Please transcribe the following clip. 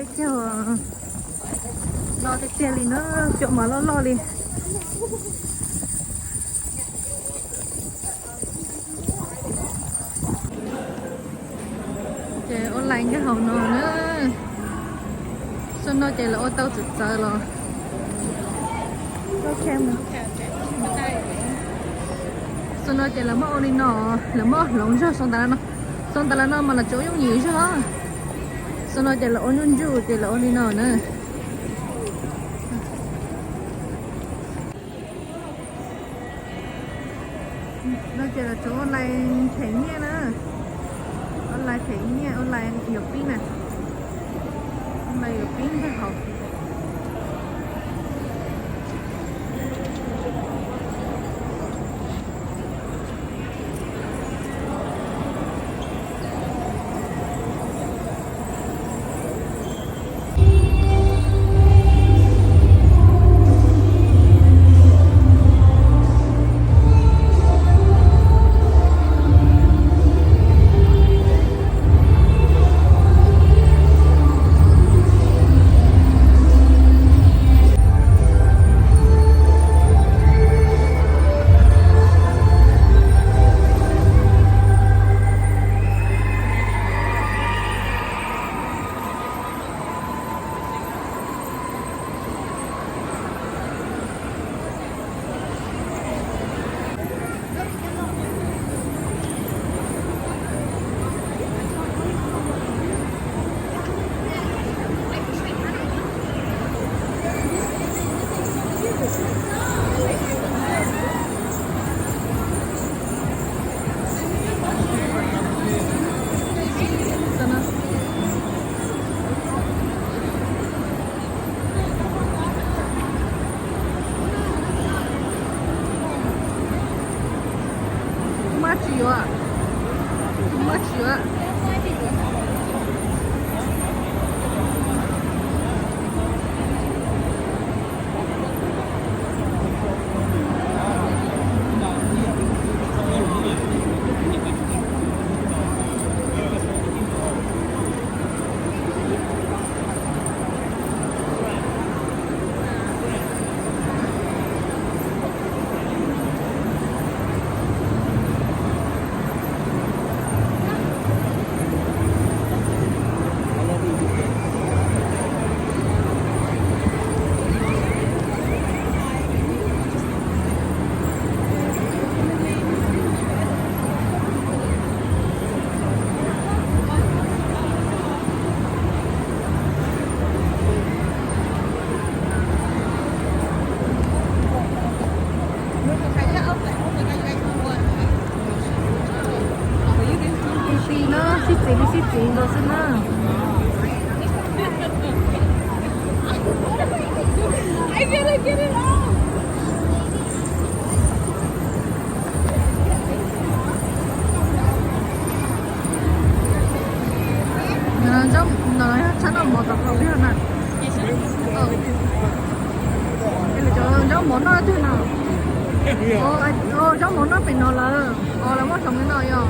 Peb caug no tiag tiag li na, cov mas loj loj li. Ces ua lais nkag hauv no na. Xub no ces lawv ua tau txawv txawv los. Xub no ces lawv muab ua li no, lawv muab hloov zog xov ntas no. Xov ntas no mas lawv tsuas yooj yim zog. Xub no ces lawv ua nyuj ncuj ces lawv ua li no na. No ces lawv tsuas ua lais them nyiaj na. Ua lais them nyiaj, ua lais yuav pib na. Ua lais yuav pib nkag hauv. Maj tsis yuav, maj tsis yuav. Sib txiv no, sib txiv li sib txiv nkaus xwb na. Tshab noj mov tom qab ub na. Cov zaub mov noj twg no? Zaub mov noj pem no lawm. Os, lawv muab hloov li no yog.